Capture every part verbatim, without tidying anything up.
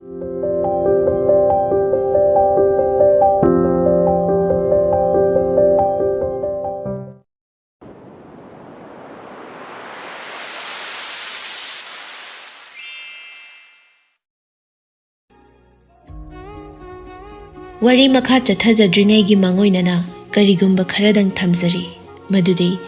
ꯋꯥꯔꯤ ꯃꯈꯥ ꯆꯠꯊꯖꯗ꯭ꯔꯤꯉꯩꯒꯤ ꯃꯥꯡꯑꯣꯏꯅꯅ ꯀꯔꯤꯒꯨꯝꯕ ꯈꯔꯗꯪ ꯊꯝꯖꯔꯤ꯫ ꯃꯗꯨꯗꯤ,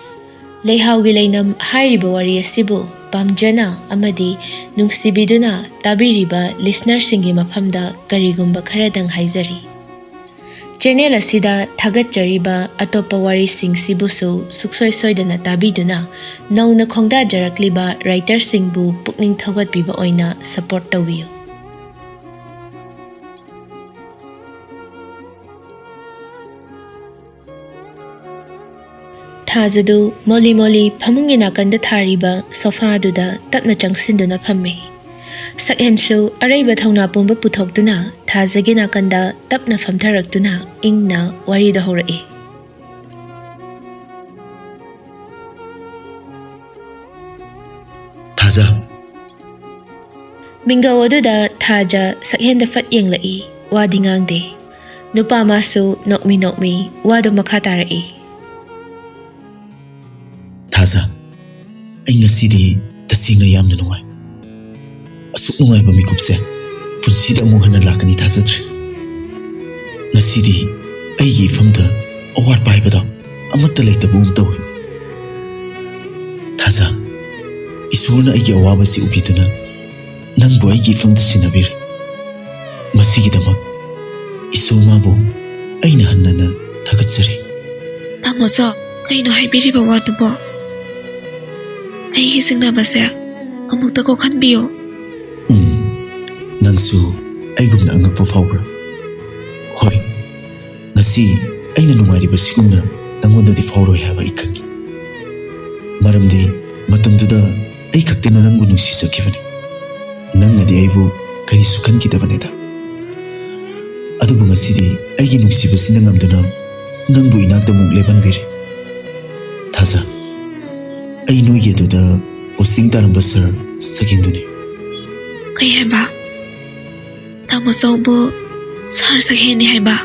ꯂꯩꯍꯥꯎꯒꯤ ꯂꯩꯅꯝ ꯍꯥꯏꯔꯤꯕ ꯋꯥꯔꯤ ꯑꯁꯤꯕꯨ ꯄꯥꯝꯖꯅ ꯑꯃꯗꯤ ꯅꯨꯡꯁꯤꯕꯤꯗꯨꯅ ꯇꯥꯕꯤꯔꯤꯕ ꯂꯤꯁꯅꯔꯁꯤꯡꯒꯤ ꯃꯐꯝꯗ ꯀꯔꯤꯒꯨꯝꯕ ꯈꯔꯗꯪ ꯍꯥꯏꯖꯔꯤ꯫ ꯆꯦꯅꯦꯜ ꯑꯁꯤꯗ ꯊꯥꯒꯠꯆꯔꯤꯕ ꯑꯇꯣꯞꯄ ꯋꯥꯔꯤꯁꯤꯡꯁꯤꯕꯨꯁꯨ ꯁꯨꯛꯁꯣꯏ ꯁꯣꯏꯗꯅ ꯇꯥꯕꯤꯗꯨꯅ ꯅꯧꯅ ꯈꯣꯡꯗꯥꯖꯔꯛꯂꯤꯕ ꯔꯥꯏꯇꯔꯁꯤꯡꯕꯨ ꯄꯨꯛꯅꯤꯡ ꯊꯧꯒꯠꯄꯤꯕ ꯑꯣꯏꯅ ꯁꯄꯣꯔꯠ ꯇꯧꯕꯤꯌꯨ꯫ ꯊꯥꯖꯗꯨ ꯃꯣꯂꯤ ꯃꯣꯂꯤ ꯐꯃꯨꯡꯒꯤ ꯅꯥꯀꯟꯗ ꯊꯥꯔꯤꯕ ꯁꯣꯐꯥꯗꯨꯗ ꯇꯞꯅ ꯆꯪꯁꯤꯟꯗꯨꯅ ꯐꯝꯃꯤ꯫ ꯁꯛꯍꯦꯟꯁꯨ ꯑꯔꯩꯕ ꯊꯧꯅꯥ ꯄꯨꯝꯕ ꯄꯨꯊꯣꯛꯇꯨꯅ ꯊꯥꯖꯒꯤ ꯅꯥꯀꯟꯗ ꯇꯞꯅ ꯐꯝꯊꯔꯛꯇꯨꯅ ꯏꯪꯅ ꯋꯥꯔꯤꯗꯨ ꯍꯧꯔꯛꯏ꯫ ꯊꯥꯖ꯫ ꯃꯤꯡꯒꯧ ꯑꯗꯨꯗ ꯊꯥꯖ ꯁꯛꯍꯦꯟꯗ ꯐꯠ ꯌꯦꯡꯂꯛꯏ, ꯋꯥꯗꯤ ꯉꯥꯡꯗꯦ꯫ ꯅꯨꯄꯥ ꯃꯥꯁꯨ ꯅꯣꯛꯃꯤ ꯅꯣꯛꯃꯤ ꯋꯥꯗꯨ ꯃꯈꯥ ꯇꯥꯔꯛꯏ꯫ ꯊꯥꯖ, ꯑꯩ ꯉꯁꯤꯗꯤ ꯇꯁꯦꯡꯅ ꯌꯥꯝꯅ ꯅꯨꯡꯉꯥꯏ꯫ ꯑꯁꯨꯛ ꯅꯨꯡꯉꯥꯏꯕ ꯃꯤꯀꯨꯞꯁꯦ ꯄꯨꯟꯁꯤꯗ ꯑꯃꯨꯛ ꯍꯟꯅ ꯂꯥꯛꯀꯅꯤ ꯊꯥꯖꯗ꯭ꯔꯦ꯫ ꯉꯁꯤꯗꯤ ꯑꯩꯒꯤ ꯏꯐꯝꯗ ꯑꯋꯥꯠꯄ ꯍꯥꯏꯕꯗꯣ ꯑꯃꯠꯇ ꯂꯩꯇꯕꯒꯨꯝ ꯇꯧꯏ꯫ ꯊꯥꯖ, ꯏꯁꯣꯔꯅ ꯑꯩꯒꯤ ꯑꯋꯥꯕꯁꯤ ꯎꯕꯤꯗꯨꯅ ꯅꯪꯕꯨ ꯑꯩꯒꯤ ꯏꯐꯝꯗ ꯁꯤꯟꯅꯕꯤꯔꯦ꯫ ꯃꯁꯤꯒꯤꯗꯃꯛ ꯏꯁꯣꯔ ꯃꯥꯕꯨ ꯑꯩꯅ ꯍꯟꯅ ꯍꯟꯅ ꯊꯥꯒꯠꯆꯔꯤ꯫ ꯇꯥꯃꯣꯆꯧ, ꯀꯩꯅꯣ ꯍꯥꯏꯕꯤꯔꯤꯕ ꯋꯥꯗꯨꯕꯣ? ꯑꯩꯒꯤ ꯆꯤꯡꯅꯕꯁꯦ ꯑꯃꯨꯛꯇ ꯀꯣꯛꯍꯟꯕꯤꯌꯨ꯫ ꯎꯝ, ꯅꯪꯁꯨ ꯑꯩꯒꯨꯝꯅ ꯑꯉꯛꯄ ꯐꯥꯎꯕ꯭ꯔꯥ? ꯍꯣꯏ, ꯉꯁꯤ ꯑꯩꯅ ꯅꯨꯡꯉꯥꯏꯔꯤꯕꯁꯤꯒꯨꯝꯅ ꯅꯪꯉꯣꯟꯗꯗꯤ ꯐꯥꯎꯔꯣꯏ ꯍꯥꯏꯕ ꯑꯩ ꯈꯪꯏ꯫ ꯃꯔꯝꯗꯤ ꯃꯇꯝꯗꯨꯗ ꯑꯩ ꯈꯛꯇꯅ ꯅꯪꯕꯨ ꯅꯨꯡꯁꯤꯖꯈꯤꯕꯅꯤ꯫ ꯅꯪꯅꯗꯤ ꯑꯩꯕꯨ ꯀꯔꯤꯁꯨ ꯈꯟꯈꯤꯗꯕꯅꯤꯗ꯫ ꯑꯗꯨꯕꯨ ꯉꯁꯤꯗꯤ ꯑꯩꯒꯤ ꯅꯨꯡꯁꯤꯕꯁꯤꯅ ꯉꯝꯗꯨꯅ ꯅꯪꯕꯨ ꯏꯅꯥꯛꯇ ꯑꯃꯨꯛ ꯂꯦꯞꯍꯟꯕꯤꯔꯦ꯫ ꯊꯥꯖ, ꯑꯩ ꯅꯣꯏꯒꯤ ꯑꯗꯨꯗ ꯄꯣꯁꯇꯤꯡ ꯇꯥꯔꯝꯕ ꯁꯥꯔ ꯁꯒꯦꯟꯗꯨꯅꯤ꯫ ꯀꯩ ꯍꯥꯏꯕ? ꯃꯆꯧꯕꯨ ꯁꯥꯔ ꯁꯛꯍꯦꯟꯅꯤ ꯍꯥꯏꯕ?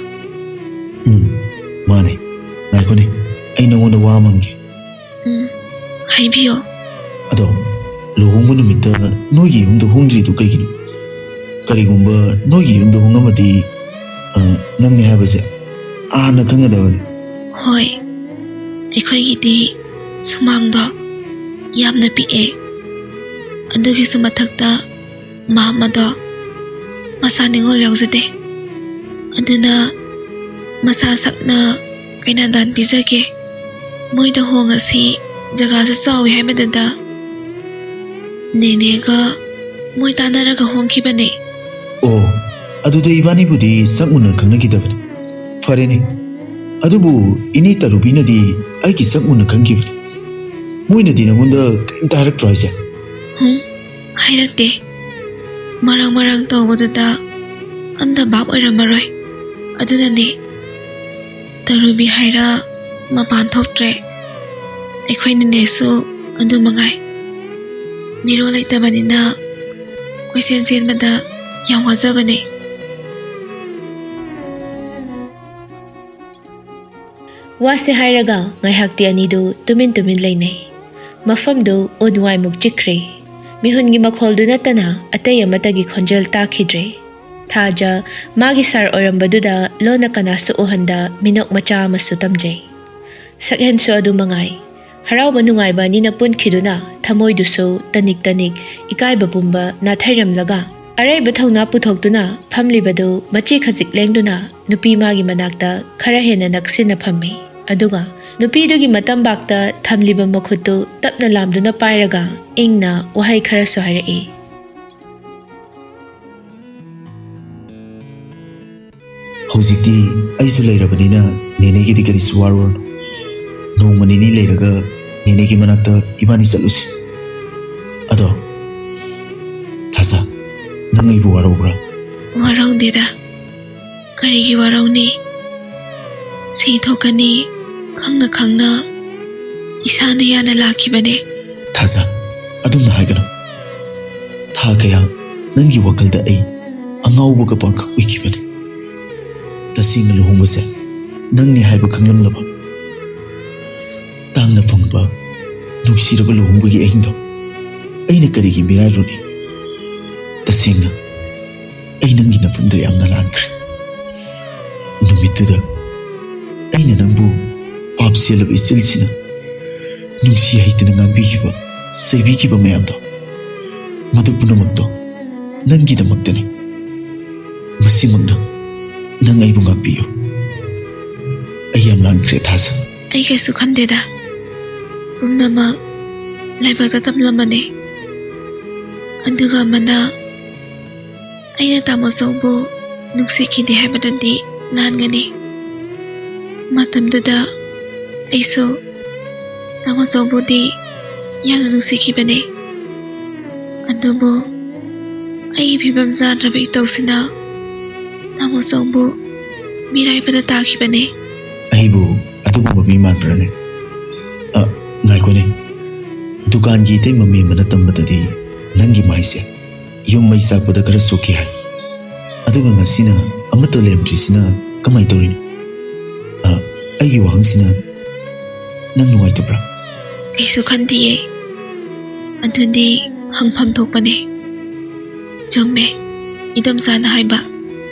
ꯎꯝ, ꯃꯥꯅꯦ꯫ ꯉꯥꯏꯈꯣꯅꯦ, ꯑꯩ ꯅꯉꯣꯟꯗ ꯋꯥ ꯑꯃ ꯍꯪꯒꯦ꯫ ꯎꯝ, ꯍꯥꯏꯕꯤꯌꯣ꯫ ꯑꯗꯣ, ꯂꯨꯍꯣꯡꯕ ꯅꯨꯃꯤꯠꯇ ꯅꯣꯏꯒꯤ ꯌꯨꯝꯗ ꯍꯣꯡꯗ꯭ꯔꯤꯗꯨ ꯀꯩꯒꯤꯅꯣ? ꯀꯔꯤꯒꯨꯝꯕ ꯅꯣꯏꯒꯤ ꯌꯨꯝꯗ ꯍꯣꯡꯉꯝꯃꯗꯤ, ꯑ, ꯅꯪꯅꯦ ꯍꯥꯏꯕꯁꯦ ꯍꯥꯟꯅ ꯈꯪꯒꯗꯕꯅꯤ꯫ ꯍꯣꯏ, ꯑꯩꯈꯣꯏꯒꯤꯗꯤ ꯁꯨꯃꯥꯡꯗꯣ ꯌꯥꯝꯅ ꯄꯤꯛꯑꯦ꯫ ꯑꯗꯨꯒꯤꯁꯨ ꯃꯊꯛꯇ ꯃꯥꯝꯃꯗꯣ ꯃꯆꯥ ꯅꯤꯉꯣꯜ ꯌꯥꯎꯖꯗꯦ꯫ ꯑꯗꯨꯅ ꯃꯆꯥ ꯁꯛꯅ ꯀꯩꯅꯥꯗꯥꯟ ꯄꯤꯖꯒꯦ꯫ ꯃꯣꯏꯗ ꯍꯣꯡꯉꯁꯤ, ꯖꯒꯥꯁꯨ ꯆꯥꯎꯋꯤ ꯍꯥꯏꯕꯗꯨꯗ ꯅꯦꯅꯦꯒ ꯃꯣꯏ ꯇꯥꯟꯅꯔꯒ ꯍꯣꯡꯈꯤꯕꯅꯦ꯫ ꯑꯣ, ꯑꯗꯨꯗ ꯏꯕꯥꯅꯤꯕꯨꯗꯤ ꯁꯛ ꯃꯨꯟꯅ ꯈꯪꯅꯈꯤꯗꯕꯅꯤ꯫ ꯐꯔꯦꯅꯦ, ꯑꯗꯨꯕꯨ ꯏꯅꯦ ꯇꯔꯨꯕꯤꯅꯗꯤ ꯑꯩꯒꯤ ꯁꯛ ꯃꯨꯟꯅ ꯈꯪꯈꯤꯕꯅꯤ꯫ ꯃꯣꯏꯅꯗꯤ ꯅꯉꯣꯟꯗ ꯀꯔꯤꯝꯇ ꯍꯥꯏꯔꯛꯇ꯭ꯔꯣ ꯍꯥꯏꯁꯦ? ꯍꯨꯝ, ꯍꯥꯏꯔꯛꯇꯦ꯫ ꯃꯔꯥꯡ ꯃꯔꯥꯡ ꯇꯧꯕꯗꯨꯗ ꯑꯝꯇ ꯚꯥꯞ ꯑꯣꯏꯔꯝꯃꯔꯣꯏ꯫ ꯑꯗꯨꯅꯅꯦ, ꯇꯔꯨꯕꯤ ꯍꯥꯏꯔ ꯃꯄꯥꯟ ꯊꯣꯛꯇ꯭ꯔꯦ꯫ ꯑꯩꯈꯣꯏ ꯅꯦꯅꯦꯁꯨ ꯑꯗꯨ ꯃꯉꯥꯏ꯫ ꯃꯤꯔꯣꯜ ꯂꯩꯇꯕꯅꯤꯅ ꯀꯣꯏꯆꯦꯟ ꯆꯦꯟꯕꯗ ꯌꯥꯝ ꯋꯥꯖꯕꯅꯦ꯫ ꯋꯥꯁꯦ ꯍꯥꯏꯔꯒ ꯉꯥꯏꯍꯥꯛꯇꯤ ꯑꯅꯤꯗꯨ ꯇꯨꯃꯤꯟ ꯇꯨꯃꯤꯟ ꯂꯩꯅꯩ꯫ ꯃꯐꯝꯗꯨ ꯎꯟ ꯋꯥꯏꯃꯨꯛ ꯆꯤꯛꯈ꯭ꯔꯦ꯫ ꯃꯤꯍꯨꯟꯒꯤ ꯃꯈꯣꯜꯗꯨ ꯅꯠꯇꯅ ꯑꯇꯩ ꯑꯃꯠꯇꯒꯤ ꯈꯣꯟꯖꯦꯜ ꯇꯥꯈꯤꯗ꯭ꯔꯦ꯫ ꯊꯥꯖ ꯃꯥꯒꯤ ꯁꯥꯔ ꯑꯣꯏꯔꯝꯕꯗꯨꯗ ꯂꯣꯟꯅ ꯀꯅꯥꯁꯨ ꯎꯍꯟꯗ ꯃꯤꯅꯣꯛ ꯃꯆꯥ ꯑꯃꯁꯨ ꯇꯝꯖꯩ꯫ ꯁꯛꯍꯦꯟꯁꯨ ꯑꯗꯨ ꯃꯉꯥꯏ꯫ ꯍꯔꯥꯎꯕ ꯅꯨꯡꯉꯥꯏꯕ ꯑꯅꯤꯅ ꯄꯨꯟꯈꯤꯗꯨꯅ ꯊꯃꯣꯏꯗꯨꯁꯨ ꯇꯅꯤꯛ ꯇꯅꯤꯛ ꯏꯀꯥꯏꯕ ꯄꯨꯝꯕ ꯅꯥꯊꯩꯔꯝꯂꯒ ꯑꯔꯩꯕ ꯊꯧꯅꯥ ꯄꯨꯊꯣꯛꯇꯨꯅ ꯐꯝꯂꯤꯕꯗꯨ ꯃꯆꯤ ꯈꯖꯤꯛ ꯂꯦꯡꯗꯨꯅ ꯅꯨꯄꯤ ꯃꯥꯒꯤ ꯃꯅꯥꯛꯇ ꯈꯔ ꯍꯦꯟꯅ ꯅꯛꯁꯤꯟꯅ ꯐꯝꯃꯤ꯫ ꯑꯗꯨꯒ ꯅꯨꯄꯤꯗꯨꯒꯤ ꯃꯇꯝꯕꯥꯛꯇ ꯊꯝꯂꯤꯕ ꯃꯈꯨꯠꯇꯨ ꯇꯞꯅ ꯂꯥꯝꯗꯨꯅ ꯄꯥꯏꯔꯒ ꯏꯪꯅ ꯋꯥꯍꯩ ꯈꯔꯁꯨ ꯍꯥꯏꯔꯛꯏ꯫ ꯍꯧꯖꯤꯛꯇꯤ ꯑꯩꯁꯨ ꯂꯩꯔꯕꯅꯤꯅ ꯅꯦꯅꯦꯒꯤꯗꯤ ꯀꯔꯤꯁꯨ ꯋꯥꯔꯨꯔꯅꯨ꯫ ꯅꯣꯡꯃ ꯅꯤꯅꯤ ꯂꯩꯔꯒ ꯅꯦꯅꯦꯒꯤ ꯃꯅꯥꯛꯇ ꯏꯕꯥꯅꯤ ꯆꯠꯂꯨꯁꯤ꯫ ꯑꯗꯣ, ꯊꯥꯖ, ꯅꯪ ꯑꯩꯕꯨ ꯋꯥꯔꯧꯕ꯭ꯔꯥ? ꯋꯥꯔꯧꯗꯦꯗ꯫ ꯀꯔꯤꯒꯤ ꯋꯥꯔꯧꯅꯤ? ꯁꯤ ꯊꯣꯛꯀꯅꯤ ꯈꯪꯅ ꯈꯪꯅ ꯏꯁꯥꯅ ꯌꯥꯅ ꯂꯥꯛꯈꯤꯕꯅꯦ꯫ ꯊꯥꯖ, ꯑꯗꯨꯝꯅ ꯍꯥꯏꯒꯅꯨ꯫ ꯊꯥ ꯀꯌꯥ ꯅꯪꯒꯤ ꯋꯥꯈꯜꯗ ꯑꯩ ꯑꯉꯥꯎꯕꯒ ꯄꯥꯡꯈꯛ ꯑꯣꯏꯈꯤꯕꯅꯤ꯫ ꯇꯁꯦꯡꯅ ꯂꯨꯍꯣꯡꯕꯁꯦ ꯅꯪꯅꯤ ꯍꯥꯏꯕ ꯈꯪꯂꯝꯂꯕ? ꯇꯥꯡꯅ ꯐꯪꯕ ꯅꯨꯡꯁꯤꯔꯕ ꯂꯨꯍꯣꯡꯕꯒꯤ ꯑꯍꯤꯡꯗꯣ ꯑꯩꯅ ꯀꯔꯤꯒꯤ ꯃꯤꯔꯥꯏꯔꯨꯅꯤ? ꯇꯁꯦꯡꯅ ꯑꯩ ꯅꯪꯒꯤ ꯅꯐꯝꯗ ꯌꯥꯝꯅ ꯂꯥꯟꯈ꯭ꯔꯦ꯫ ꯅꯨꯃꯤꯠꯇꯨꯗ ꯑꯩꯅ ꯅꯪꯕꯨ ꯄꯥꯞ ꯆꯦꯜꯂꯕ ꯏꯆꯦꯜꯁꯤꯅ ꯅꯨꯡꯁꯤ ꯍꯩꯇꯅ ꯉꯥꯡꯕꯤꯈꯤꯕ, ꯆꯩꯕꯤꯈꯤꯕ ꯃꯌꯥꯝꯗꯣ, ꯃꯗꯨ ꯄꯨꯝꯅꯃꯛꯇꯣ ꯅꯪꯒꯤꯗꯃꯛꯇꯅꯤ꯫ ꯃꯁꯤꯃꯛꯅ ꯅꯪ ꯑꯩꯕꯨ ꯉꯥꯛꯄꯤꯌꯨ꯫ ꯑꯩ ꯌꯥꯝ ꯂꯥꯟꯈ꯭ꯔꯦ, ꯊꯥꯖ꯫ ꯑꯩ ꯀꯩꯁꯨ ꯈꯟꯗꯦꯗ꯫ ꯄꯨꯝꯅꯃꯛ ꯂꯥꯏꯕꯛꯇ ꯇꯝꯂꯝꯕꯅꯤ꯫ ꯑꯗꯨꯒ ꯑꯃꯅ ꯑꯩꯅ ꯇꯥꯃꯣ ꯆꯧꯕꯨ ꯅꯨꯡꯁꯤꯈꯤꯗꯦ ꯍꯥꯏꯕꯗꯨꯗꯤ ꯂꯥꯟꯒꯅꯤ꯫ ꯃꯇꯝꯗꯨꯗ ꯑꯩꯁꯨ ꯇꯥꯃꯣ ꯆꯧꯕꯨꯗꯤ ꯌꯥꯝꯅ ꯅꯨꯡꯁꯤꯈꯤꯕꯅꯤ꯫ ꯑꯗꯨꯕꯨ ꯑꯩꯒꯤ ꯐꯤꯕꯝ ꯆꯥꯗ꯭ꯔꯕ ꯏꯇꯧꯁꯤꯅ ꯇꯥꯃꯣ ꯆꯧꯕꯨ ꯃꯤꯔꯥꯏꯕꯗ ꯇꯥꯈꯤꯕꯅꯤ꯫ ꯑꯩꯕꯨ ꯑꯗꯨꯒꯨꯝꯕ ꯃꯤ ꯃꯥꯟꯕ꯭ꯔꯅꯦ? ꯑ, ꯉꯥꯏꯈꯣꯅꯦ꯫ ꯗꯨꯀꯥꯟꯒꯤ ꯏꯇꯩꯃ ꯃꯦꯝꯕꯅ ꯇꯝꯕꯗꯗꯤ ꯅꯪꯒꯤ ꯃꯥꯏꯁꯦ ꯌꯨꯝ ꯃꯩ ꯆꯥꯛꯄꯗ ꯈꯔ ꯁꯣꯛꯈꯤ ꯍꯥꯏ꯫ ꯑꯗꯨꯒ ꯉꯁꯤꯅ ꯑꯃꯠꯇ ꯂꯩꯔꯝꯗ꯭ꯔꯤꯁꯤꯅ ꯀꯃꯥꯏꯅ ꯇꯧꯔꯤꯅꯣ? ꯑ, ꯑꯩꯒꯤ ꯋꯥꯍꯪꯁꯤꯅ ꯅꯪ ꯅꯨꯡꯉꯥꯏꯇꯕ꯭ꯔꯥ? ꯀꯩꯁꯨ ꯈꯟꯗꯤꯌꯦ꯫ ꯑꯗꯨꯗꯤ ꯍꯪꯐꯝ ꯊꯣꯛꯄꯅꯦ꯫ ꯆꯨꯝꯃꯦ, ꯏꯗꯣꯝꯆꯥꯅ ꯍꯥꯏꯕ꯫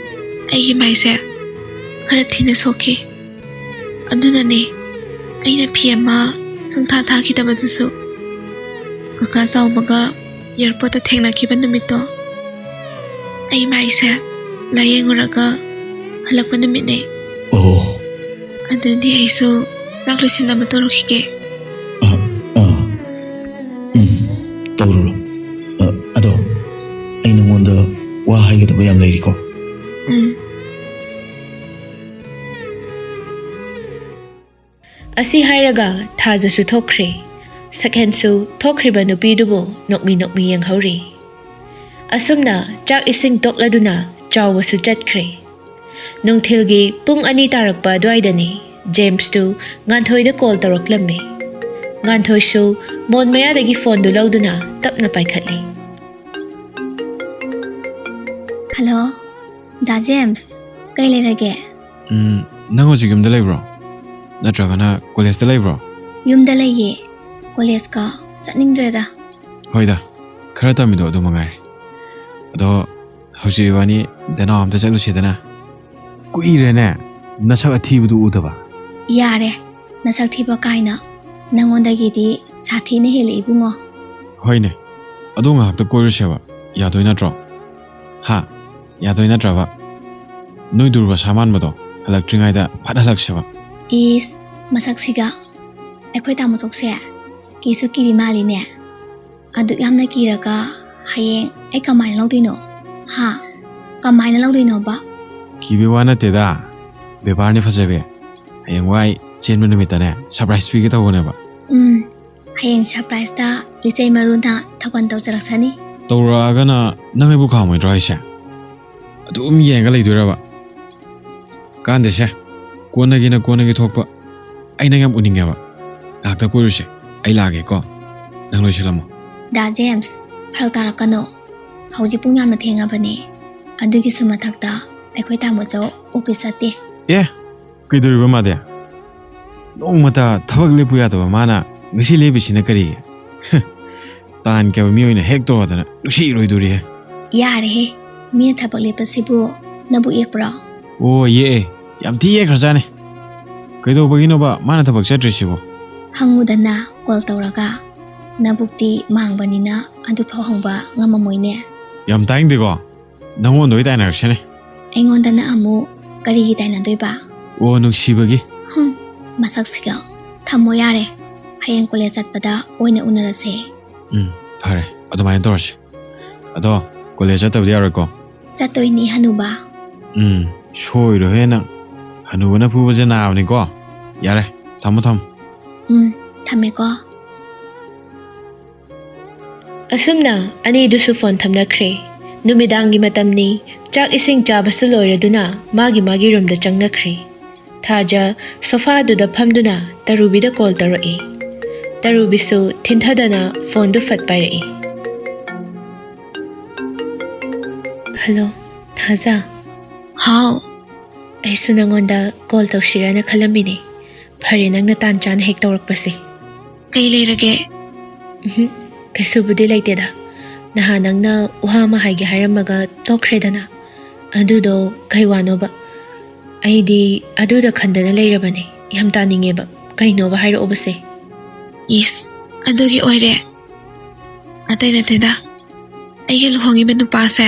ꯑꯩꯒꯤ ꯃꯥꯏꯁꯦ ꯈꯔ ꯊꯤꯅ ꯁꯣꯛꯈꯤ꯫ ꯑꯗꯨꯅꯅꯦ ꯑꯩꯅ ꯐꯤ ꯑꯃ ꯁꯨꯡꯊꯥ ꯊꯥꯈꯤꯗꯕꯗꯨꯁꯨ꯫ ꯀꯀꯥ ꯆꯥꯎꯕꯒ ꯑꯦꯌꯥꯔꯄꯣꯔꯠꯇ ꯊꯦꯡꯅꯈꯤꯕ ꯅꯨꯃꯤꯠꯇꯣ, ꯑꯩ ꯃꯥꯏꯁꯦ ꯂꯥꯏꯌꯦꯡꯉꯨꯔꯒ ꯍꯜꯂꯛꯄ ꯅꯨꯃꯤꯠꯅꯦ꯫ ꯑꯣ꯫ ꯑꯗꯨꯗꯤ ꯑꯩꯁꯨ ꯆꯥꯛ ꯂꯣꯏꯁꯤꯟꯅꯕ ꯇꯧꯔꯨꯈꯤꯒꯦ꯫ ꯑ, ꯑ, ꯎꯝ, ꯇꯧꯔꯨꯔꯣ꯫ ꯑ, ꯑꯗꯣ ꯑꯩ ꯅꯉꯣꯟꯗ ꯋꯥ ꯍꯥꯏꯒꯗꯕ ꯌꯥꯝ ꯂꯩꯔꯤꯀꯣ꯫ ꯎꯝ꯫ ꯑꯁꯤ ꯍꯥꯏꯔꯒ ꯊꯥꯖꯁꯨ ꯊꯣꯛꯈ꯭ꯔꯦ꯫ ꯁꯛꯍꯦꯟꯁꯨ ꯊꯣꯛꯈ꯭ꯔꯤꯕ ꯅꯨꯄꯤꯗꯨꯕꯨ ꯅꯣꯛꯃꯤ ꯅꯣꯛꯃꯤ ꯌꯦꯡꯍꯧꯔꯤ꯫ ꯑꯁꯨꯝꯅ ꯆꯥꯛ ꯏꯁꯤꯡ ꯇꯣꯛꯂꯗꯨꯅ ꯆꯥꯎꯕꯁꯨ ꯆꯠꯈ꯭ꯔꯦ꯫ ꯅꯨꯡꯊꯤꯜꯒꯤ ꯄꯨꯡ ꯑꯅꯤ ꯇꯥꯔꯛꯄ ꯑꯗꯨꯋꯥꯏꯗꯅꯤ ꯖꯦꯝꯁꯇꯨ ꯉꯥꯟꯊꯣꯏꯗ ꯀꯣꯜ ꯇꯧꯔꯛꯂꯝꯃꯤ꯫ ꯉꯥꯟꯊꯣꯏꯁꯨ ꯃꯣꯟ ꯃꯌꯥꯗꯒꯤ ꯐꯣꯟꯗꯨ ꯂꯧꯗꯨꯅ ꯇꯞꯅ ꯄꯥꯏꯈꯠꯂꯤ꯫ ꯍꯜꯂꯣ, ꯗꯥ ꯖꯦꯝꯁ, ꯀꯩ ꯂꯩꯔꯒꯦ? ꯎꯝ, ꯅꯪ ꯍꯧꯖꯤꯛ ꯌꯨꯝꯗ ꯂꯩꯕ꯭ꯔꯣ? ꯅꯠꯇ꯭ꯔꯒꯅ ꯀꯣꯂꯦꯖꯇ ꯂꯩꯕ꯭ꯔꯣ? ꯌꯨꯝꯗ ꯂꯩꯌꯦ꯫ ꯀꯣꯂꯦꯖꯀ ꯆꯠꯅꯤꯡꯗ꯭ꯔꯦꯗ꯫ ꯍꯣꯏꯗ, ꯈꯔ ꯇꯝꯃꯤꯗꯣ ꯑꯗꯨ ꯃꯉꯥꯏꯔꯦ꯫ ꯑꯗꯣ ꯍꯧꯖꯤꯛ ꯏꯕꯥꯅꯤ ꯗꯅꯥꯎ ꯑꯝꯇ ꯆꯠꯂꯨꯁꯤꯗꯅ꯫ ꯀꯨꯏꯔꯦꯅꯦ ꯅꯁꯛ ꯑꯊꯤꯕꯗꯨ ꯎꯗꯕ꯫ ꯌꯥꯔꯦ, ꯅꯁꯛ ꯊꯤꯕ ꯀꯥꯏꯅ꯫ ꯅꯪꯉꯣꯟꯗꯒꯤꯗꯤ ꯁꯥꯊꯤꯅ ꯍꯦꯜꯂꯦ ꯏꯕꯨꯡꯉꯣ꯫ ꯍꯣꯏꯅꯦ, ꯑꯗꯣ ꯉꯥꯏꯍꯥꯛꯇ ꯀꯣꯏꯔꯨꯁꯦꯕ, ꯌꯥꯗꯣꯏ ꯅꯠꯇ꯭ꯔꯣ? ꯍꯥ? ꯌꯥꯗꯣꯏ ꯅꯠꯇ꯭ꯔꯕ? ꯅꯣꯏ ꯗꯨꯔꯕꯁꯥ ꯃꯥꯟꯕꯗꯣ ꯍꯜꯂꯛꯇ꯭ꯔꯤꯉꯩꯗ ꯐꯠ ꯍꯜꯂꯛꯁꯦꯕ꯫ ꯏꯁ, ꯃꯁꯛꯁꯤꯒ꯫ ꯑꯩꯈꯣꯏ ꯇꯥꯃꯣ ꯆꯧꯁꯦ ꯀꯤꯁꯨ ꯀꯤꯔꯤ ꯃꯥꯜꯂꯤꯅꯦ꯫ ꯑꯗꯨꯛ ꯌꯥꯝꯅ ꯀꯤꯔꯒ ꯍꯌꯦꯡ ꯑꯩ ꯀꯃꯥꯏꯅ ꯂꯧꯗꯣꯏꯅꯣ? ꯍꯥ? ꯀꯃꯥꯏꯅ ꯂꯧꯗꯣꯏꯅꯣꯕ? ꯀꯤꯕꯩ ꯋꯥ ꯅꯠꯇꯦꯗ, ꯕꯦꯕꯥꯔꯅꯤ ꯐꯖꯕꯤ꯫ ꯍꯌꯦꯡꯋꯥꯏ ꯆꯦꯟꯕ ꯅꯨꯃꯤꯠꯇꯅꯦ ꯁꯔꯄ꯭ꯔꯥꯏꯖ ꯄꯤꯒꯦ ꯇꯧꯕꯅꯦꯕ꯫ ꯎꯝ, ꯍꯌꯦꯡ ꯁꯔꯄ꯭ꯔꯥꯏꯖꯇ ꯂꯤꯆꯩ ꯃꯔꯨꯅ ꯊꯧꯒꯜ ꯇꯧꯖꯔꯛꯁꯅꯤ꯫ ꯇꯧꯔꯛꯑꯒꯅ ꯅꯪ ꯑꯩꯕꯨ ꯈꯥꯝꯃꯣꯏꯗ꯭ꯔꯣ ꯍꯥꯏꯁꯦ? ꯑꯗꯨꯝ ꯌꯦꯡꯉꯒ ꯂꯩꯗꯣꯏꯔꯕ? ꯀꯥꯟꯗꯦꯁꯦ, ꯀꯣꯟꯅꯒꯤꯅ ꯀꯣꯟꯅꯒꯤ ꯊꯣꯛꯄ꯫ ꯑꯩ ꯅꯪ ꯌꯥꯝ ꯎꯅꯤꯡꯉꯦꯕ꯫ ꯉꯥꯏꯍꯥꯛꯇ ꯀꯣꯏꯔꯨꯁꯦ, ꯑꯩ ꯂꯥꯛꯑꯒꯦꯀꯣ, ꯅꯪ ꯂꯣꯏꯁꯤꯜꯂꯝꯃꯣ꯫ ꯗꯥ ꯖꯦꯝꯁ, ꯐꯔꯛ ꯇꯥꯔꯛꯀꯅꯣ꯫ ꯍꯧꯖꯤꯛ ꯄꯨꯡ ꯌꯥꯝꯅ ꯊꯦꯡꯉꯕꯅꯦ꯫ ꯑꯗꯨꯒꯤꯁꯨ ꯃꯊꯛꯇ ꯑꯩꯈꯣꯏ ꯇꯥꯃꯣ ꯆꯧ ꯑꯣꯐꯤꯁ ꯆꯠꯇꯦ꯫ ꯑꯦ, ꯀꯩꯗꯧꯔꯤꯕ ꯃꯥꯗꯤ? ꯅꯣꯡꯃꯇ ꯊꯕꯛ ꯂꯦꯞꯄꯨ ꯌꯥꯗꯕ ꯃꯥꯅ ꯉꯁꯤ ꯂꯦꯞꯄꯤꯁꯤꯅ ꯀꯔꯤꯒꯤ? ꯇꯥꯟ ꯀꯦꯕ ꯃꯤ ꯑꯣꯏꯅ ꯍꯦꯛ ꯇꯧꯔꯗꯅ ꯅꯨꯡꯁꯤꯔꯣꯏꯗꯣꯔꯤꯍꯦ꯫ ꯌꯥꯔꯦꯍꯦ, ꯃꯤꯅ ꯊꯕꯛ ꯂꯦꯞꯄꯁꯤꯕꯨ ꯅꯕꯨ ꯌꯦꯛꯄ꯭ꯔꯣ? ꯑꯣ, ꯌꯦꯛꯑꯦ, ꯌꯥꯝ ꯊꯤ ꯌꯦꯛꯈ꯭ꯔꯖꯥꯠꯅꯤ꯫ ꯀꯩꯗꯧꯕꯒꯤꯅꯣꯕ ꯃꯥꯅ ꯊꯕꯛ ꯆꯠꯇ꯭ꯔꯤꯁꯤꯕꯣ? ꯍꯪꯉꯨꯗꯅ ꯀꯣꯜ ꯇꯧꯔꯒ꯫ ꯅꯕꯨꯛꯇꯤ ꯃꯥꯡꯕꯅꯤꯅ ꯑꯗꯨꯐꯥꯎ ꯍꯪꯕ ꯉꯝꯃꯝꯃꯣꯏꯅꯦ꯫ ꯌꯥꯝ ꯇꯥꯏꯅꯤꯡꯗꯦꯀꯣ, ꯅꯪꯉꯣꯟꯗ ꯑꯣꯏ ꯇꯥꯏꯅꯔꯛꯁꯅꯤ꯫ ꯑꯩꯉꯣꯟꯗꯅ ꯑꯃꯨꯛ ꯀꯔꯤꯒꯤ ꯇꯥꯏꯅꯗꯣꯏꯕ? ꯑꯣ, ꯅꯨꯡꯁꯤꯕꯒꯤ꯫ ꯍꯨꯝ, ꯃꯁꯛꯁꯤꯒ꯫ ꯊꯝꯃꯣ ꯌꯥꯔꯦ, ꯍꯌꯦꯡ ꯀꯣꯂꯦꯖ ꯆꯠꯄꯗ ꯑꯣꯏꯅ ꯎꯅꯔꯁꯦ꯫ ꯎꯝ, ꯐꯔꯦ, ꯑꯗꯨꯃꯥꯏꯅ ꯇꯧꯔꯁꯤ꯫ ꯑꯗꯣ ꯀꯣꯂꯦꯖ ꯆꯠꯇꯕꯗꯤ ꯌꯥꯔꯣꯏꯀꯣ? ꯆꯠꯇꯣꯏꯅꯤ ꯍꯅꯨꯕ꯫ ꯎꯝ, ꯁꯣꯏꯔꯣꯏꯍꯦ ꯅꯪ꯫ ꯍꯅꯨꯕꯅ ꯐꯨꯕꯁꯦ ꯅꯥꯕꯅꯤꯀꯣ꯫ ꯌꯥꯔꯦ, ꯊꯝꯃꯣ ꯊꯝꯃꯣ꯫ ꯎꯝ, ꯊꯝꯃꯦꯀꯣ꯫ ꯑꯁꯨꯝꯅ ꯑꯅꯤꯗꯨꯁꯨ ꯐꯣꯟ ꯊꯝꯅꯈ꯭ꯔꯦ꯫ ꯅꯨꯃꯤꯗꯥꯡꯒꯤ ꯃꯇꯝꯅꯤ꯫ ꯆꯥꯛ ꯏꯁꯤꯡ ꯆꯥꯕꯁꯨ ꯂꯣꯏꯔꯗꯨꯅ ꯃꯥꯒꯤ ꯃꯥꯒꯤ ꯔꯨꯝꯗ ꯆꯪꯅꯈ꯭ꯔꯦ꯫ ꯊꯥꯖ ꯁꯣꯐꯥꯗꯨꯗ ꯐꯝꯗꯨꯅ ꯇꯔꯨꯕꯤꯗ ꯀꯣꯜ ꯇꯧꯔꯛꯏ꯫ ꯇꯔꯨꯕꯤꯁꯨ ꯊꯤꯟꯊꯗꯅ ꯐꯣꯟꯗꯨ ꯐꯠ ꯄꯥꯏꯔꯛꯏ꯫ ꯍꯜꯂꯣ꯫ ꯊꯥꯖ, ꯍꯥꯎ꯫ ꯑꯩꯁꯨ ꯅꯪꯉꯣꯟꯗ ꯀꯣꯜ ꯇꯧꯁꯤꯔꯅ ꯈꯜꯂꯝꯃꯤꯅꯦ꯫ ꯐꯔꯦ, ꯅꯪꯅ ꯇꯥꯟ ꯆꯥꯅ ꯍꯦꯛ ꯇꯧꯔꯛꯄꯁꯦ꯫ ꯀꯩ ꯂꯩꯔꯒꯦ? ꯎꯝꯍꯨꯝ, ꯀꯩꯁꯨꯕꯨꯗꯤ ꯂꯩꯇꯦꯗ꯫ ꯅꯍꯥꯟ ꯅꯪꯅ ꯋꯥ ꯑꯃ ꯍꯥꯏꯒꯦ ꯍꯥꯏꯔꯝꯃꯒ ꯇꯣꯛꯈ꯭ꯔꯦꯗꯅ꯫ ꯑꯗꯨꯗꯣ ꯀꯩ ꯋꯥꯅꯣꯕ? ꯑꯩꯗꯤ ꯑꯗꯨꯗ ꯈꯟꯗꯅ ꯂꯩꯔꯕꯅꯦ꯫ ꯌꯥꯝ ꯇꯥꯅꯤꯡꯉꯦꯕ꯫ ꯀꯩꯅꯣꯕ ꯍꯥꯏꯔꯛꯑꯣꯕꯁꯦ꯫ ꯏꯁ, ꯑꯗꯨꯒꯤ ꯑꯣꯏꯔꯦ꯫ ꯑꯇꯩ ꯅꯠꯇꯦꯗ, ꯑꯩꯒ ꯂꯨꯍꯣꯡꯉꯤꯕ ꯅꯨꯄꯥꯁꯦ꯫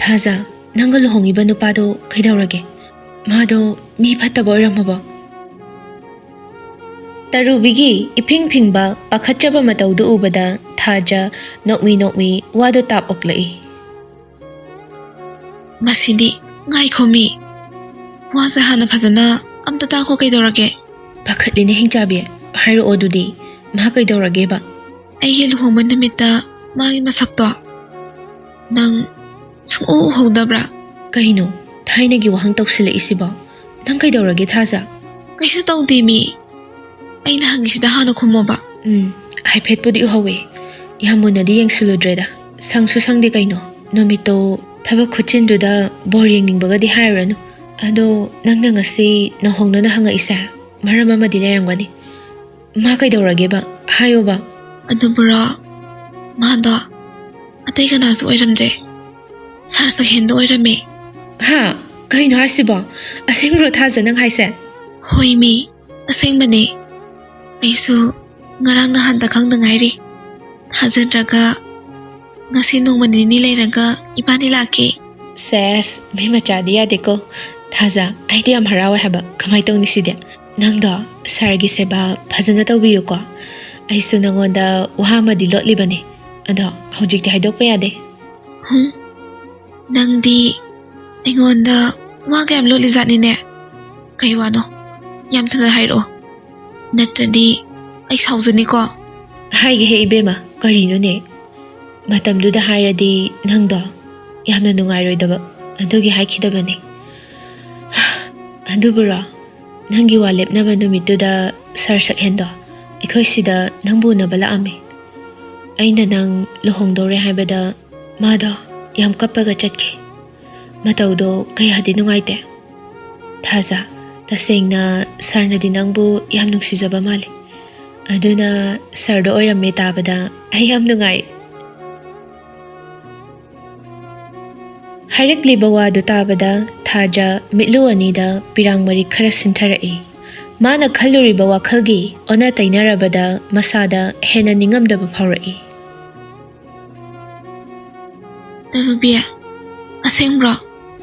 ꯊꯥꯖ, ꯅꯪꯒ ꯂꯨꯍꯣꯡꯉꯤꯕ ꯅꯨꯄꯥꯗꯣ ꯀꯩꯗꯧꯔꯒꯦ? ꯃꯥꯗꯣ ꯃꯤ ꯐꯠꯇꯕ ꯑꯣꯏꯔꯝꯃꯕꯣ? ꯇꯔꯨꯕꯤꯒꯤ ꯏꯐꯤꯡ ꯐꯤꯡꯕ ꯄꯥꯈꯠꯆꯕ ꯃꯇꯧꯗꯨ ꯎꯕꯗ ꯊꯥꯖ ꯅꯣꯛꯃꯤ ꯅꯣꯛꯃꯤ ꯋꯥꯗꯣ ꯇꯥꯞ ꯑꯣꯛꯂꯛꯏ꯫ ꯃꯁꯤꯗꯤ, ꯉꯥꯏꯈꯣꯃꯤ꯫ ꯋꯥꯁꯦ ꯍꯥꯟꯅ ꯐꯖꯅ ꯑꯝꯇ ꯇꯥꯈꯣ꯫ ꯀꯩꯗꯧꯔꯒꯦ? ꯄꯥꯈꯠꯂꯤꯅꯦ ꯍꯤꯡꯆꯥꯕꯤ, ꯍꯥꯏꯔꯛꯑꯣ ꯑꯗꯨꯗꯤ, ꯃꯥ ꯀꯩꯗꯧꯔꯒꯦꯕ? ꯑꯩꯒꯤ ꯂꯨꯍꯣꯡꯕ ꯅꯨꯃꯤꯠꯇ ꯃꯥꯒꯤ ꯃꯁꯛꯇꯣ ꯅꯪ ꯁꯨꯡꯎ ꯎꯍꯧꯗꯕ꯭ꯔꯥ? ꯀꯩꯅꯣ, ꯊꯥꯏꯅꯒꯤ ꯋꯥꯍꯪ ꯇꯧꯁꯤꯜꯂꯛꯏꯁꯤꯕꯣ? ꯅꯪ ꯀꯩꯗꯧꯔꯒꯦ ꯊꯥꯖ? ꯀꯩꯁꯨ ꯇꯧꯗꯦ ꯃꯤ꯫ ꯑꯩꯅ ꯍꯪꯉꯤꯁꯤꯗ ꯍꯥꯟꯅ ꯈꯨꯝꯃꯣꯕ꯫ ꯎꯝ, ꯍꯥꯏꯐꯦꯠꯄꯨꯗꯤ ꯎꯍꯧꯋꯦ꯫ ꯌꯥꯝ ꯃꯨꯟꯅꯗꯤ ꯌꯦꯡꯁꯤꯜꯂꯨꯗ꯭ꯔꯦꯗ꯫ ꯁꯪꯁꯨ ꯁꯪꯗꯦ ꯀꯩꯅꯣ꯫ ꯅꯨꯃꯤꯠꯇꯣ ꯊꯕꯛ ꯈꯨꯠꯆꯤꯟꯗꯨꯗ ꯕꯣꯔ ꯌꯦꯡꯅꯤꯡꯕꯒꯗꯤ ꯍꯥꯏꯔꯨꯔꯅꯨ꯫ ꯑꯗꯣ ꯅꯪꯅ ꯉꯁꯤ ꯅꯧꯍꯧꯅꯅ ꯍꯪꯉꯛꯏꯁꯦ ꯃꯔꯝ ꯑꯃꯗꯤ ꯂꯩꯔꯝꯒꯅꯤ꯫ ꯃꯥ ꯀꯩꯗꯧꯔꯒꯦꯕ? ꯍꯥꯏꯌꯣꯕ꯫ ꯑꯗꯨꯕꯨꯔꯣ, ꯃꯥꯗꯣ ꯑꯇꯩ ꯀꯅꯥꯁꯨ ꯑꯣꯏꯔꯝꯗ꯭ꯔꯦ, ꯁꯥꯔ ꯁꯛꯍꯦꯟꯗꯣ ꯑꯣꯏꯔꯝꯃꯦ꯫ ꯍꯥ? ꯀꯩꯅꯣ ꯍꯥꯏꯁꯤꯕꯣ? ꯑꯁꯦꯡꯕ꯭ꯔꯣ ꯊꯥꯖ ꯅꯪ ꯍꯥꯏꯁꯦ? ꯍꯣꯏ ꯃꯤ, ꯑꯁꯦꯡꯕꯅꯦ꯫ ꯑꯩꯁꯨ ꯉꯔꯥꯡ ꯅꯍꯥꯟꯗ ꯈꯪꯗ ꯉꯥꯏꯔꯤ꯫ ꯊꯥꯖꯗ꯭ꯔꯒ ꯉꯁꯤ ꯅꯣꯡꯃ ꯅꯤꯅꯤ ꯂꯩꯔꯒ ꯏꯕꯥꯅꯤ ꯂꯥꯛꯀꯦ꯫ ꯁꯦꯁ, ꯃꯤ ꯃꯆꯥꯗꯤ ꯌꯥꯗꯦꯀꯣ꯫ ꯊꯥꯖ, ꯑꯩꯗꯤ ꯌꯥꯝ ꯍꯔꯥꯎꯋꯦ ꯍꯥꯏꯕ꯫ ꯀꯃꯥꯏꯅ ꯇꯧꯅꯤ ꯁꯤꯗꯤ? ꯅꯪꯗꯣ ꯁꯥꯔꯒꯤ ꯁꯦꯕꯥ ꯐꯖꯅ ꯇꯧꯕꯤꯌꯨꯀꯣ꯫ ꯑꯩꯁꯨ ꯅꯪꯉꯣꯟꯗ ꯋꯥ ꯑꯃꯗꯤ ꯂꯣꯠꯂꯤꯕꯅꯦ, ꯑꯗꯣ ꯍꯧꯖꯤꯛꯇꯤ ꯍꯥꯏꯗꯣꯛꯄ ꯌꯥꯗꯦ꯫ ꯍꯨꯝ, ꯅꯪꯗꯤ ꯑꯩꯉꯣꯟꯗ ꯋꯥ ꯀꯌꯥꯝ ꯂꯣꯠꯂꯤꯖꯥꯠꯅꯤꯅꯦ꯫ ꯀꯩ ꯋꯥꯅꯣ? ꯌꯥꯝ ꯊꯨꯅ ꯍꯥꯏꯔꯛꯑꯣ, ꯅꯠꯇ꯭ꯔꯗꯤ ꯑꯩ ꯁꯥꯎꯖꯅꯤꯀꯣ꯫ ꯍꯥꯏꯒꯦꯍꯦ ꯏꯕꯦꯝꯃ, ꯀꯔꯤꯅꯣꯅꯦ? ꯃꯇꯝꯗꯨꯗ ꯍꯥꯏꯔꯗꯤ ꯅꯪꯗꯣ ꯌꯥꯝꯅ ꯅꯨꯡꯉꯥꯏꯔꯣꯏꯗꯕ, ꯑꯗꯨꯒꯤ ꯍꯥꯏꯈꯤꯗꯕꯅꯦ꯫ ꯑꯗꯨꯕꯨꯔꯣ, ꯅꯪꯒꯤ ꯋꯥ ꯂꯦꯞꯅꯕ ꯅꯨꯃꯤꯠꯇꯨꯗ ꯁꯥꯔ ꯁꯛꯍꯦꯟꯗꯣ ꯑꯩꯈꯣꯏ ꯁꯤꯗ ꯅꯪꯕꯨ ꯎꯅꯕ ꯂꯥꯛꯑꯝꯃꯦ꯫ ꯑꯩꯅ ꯅꯪ ꯂꯨꯍꯣꯡꯗꯧꯔꯦ ꯍꯥꯏꯕꯗ ꯃꯥꯗꯣ ꯌꯥꯝ ꯀꯞꯄꯒ ꯆꯠꯈꯤ꯫ ꯃꯇꯧꯗꯣ ꯀꯌꯥꯗꯤ ꯅꯨꯡꯉꯥꯏꯇꯦ꯫ ꯊꯥꯖ, ꯇꯁꯦꯡꯅ ꯁꯥꯔꯅꯗꯤ ꯅꯪꯕꯨ ꯌꯥꯝ ꯅꯨꯡꯁꯤꯖꯕ ꯃꯥꯜꯂꯤ꯫ ꯑꯗꯨꯅ ꯁꯥꯔꯗꯣ ꯑꯣꯏꯔꯝꯃꯦ ꯇꯥꯕꯗ ꯑꯩ ꯌꯥꯝ ꯅꯨꯡꯉꯥꯏ꯫ ꯍꯥꯏꯔꯛꯂꯤꯕ ꯋꯥꯗꯨ ꯇꯥꯕꯗ ꯊꯥꯖ ꯃꯤꯠꯂꯨ ꯑꯅꯤꯗ ꯄꯤꯔꯥꯡ ꯃꯔꯤꯛ ꯈꯔ ꯁꯤꯟꯊꯔꯛꯏ꯫ ꯃꯥꯅ ꯈꯜꯂꯨꯔꯤꯕ ꯋꯥꯈꯜꯒꯤ ꯑꯣꯟꯅ ꯇꯩꯅꯔꯕꯗ ꯃꯁꯥꯗ ꯍꯦꯟꯅ ꯅꯤꯡꯉꯝꯗꯕ ꯐꯥꯎꯔꯛꯏ꯫ ꯇꯔꯨꯕꯤ, ꯑꯁꯦꯡꯕ꯭ꯔꯣ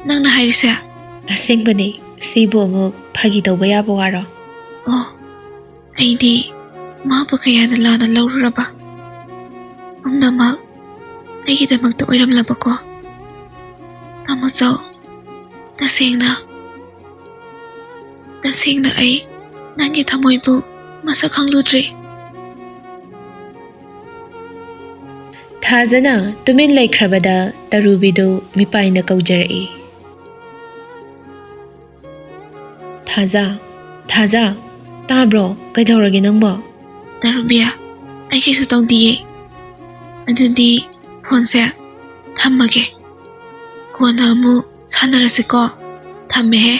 ꯅꯪꯅ ꯍꯥꯏꯔꯤꯁꯦ? ꯑꯁꯦꯡꯕꯅꯦ꯫ ꯁꯤꯕꯨ ꯑꯃꯨꯛ ꯐꯥꯒꯤ ꯇꯧꯕ ꯌꯥꯕ ꯋꯥꯔꯣ? ꯑꯣ, ꯑꯩꯗꯤ ꯃꯥꯕꯨ ꯀꯌꯥꯗ ꯂꯥꯟꯅ ꯂꯧꯔꯨꯔꯕ꯫ ꯄꯨꯝꯅꯃꯛ ꯑꯩꯒꯤꯗꯃꯛꯇ ꯑꯣꯏꯔꯝꯂꯕꯀꯣ꯫ ꯇꯥꯃꯣꯆꯧ, ꯇꯁꯦꯡꯅ, ꯇꯁꯦꯡꯅ ꯑꯩ ꯅꯪꯒꯤ ꯊꯃꯣꯏꯕꯨ ꯃꯁꯛ ꯈꯪꯂꯨꯗ꯭ꯔꯤ꯫ ꯊꯥꯖꯅ ꯇꯨꯃꯤꯟ ꯂꯩꯈ꯭ꯔꯕꯗ ꯇꯔꯨꯕꯤꯗꯨ ꯃꯤꯄꯥꯏꯅ ꯀꯧꯖꯔꯛꯏ꯫ ꯊꯥꯖ, ꯊꯥꯖ, ꯇꯥꯕ꯭ꯔꯣ? ꯀꯩꯗꯧꯔꯒꯦ ꯅꯪꯕꯣ? ꯇꯔꯨꯕꯤ, ꯑꯩ ꯀꯩꯁꯨ ꯇꯧꯗꯤꯌꯦ꯫ ꯑꯗꯨꯗꯤ ꯐꯣꯟꯁꯦ ꯊꯝꯃꯒꯦ꯫ ꯀꯣꯟꯅ ꯑꯃꯨꯛ ꯁꯥꯟꯅꯔꯁꯤꯀꯣ꯫ ꯊꯝꯃꯦꯍꯦ꯫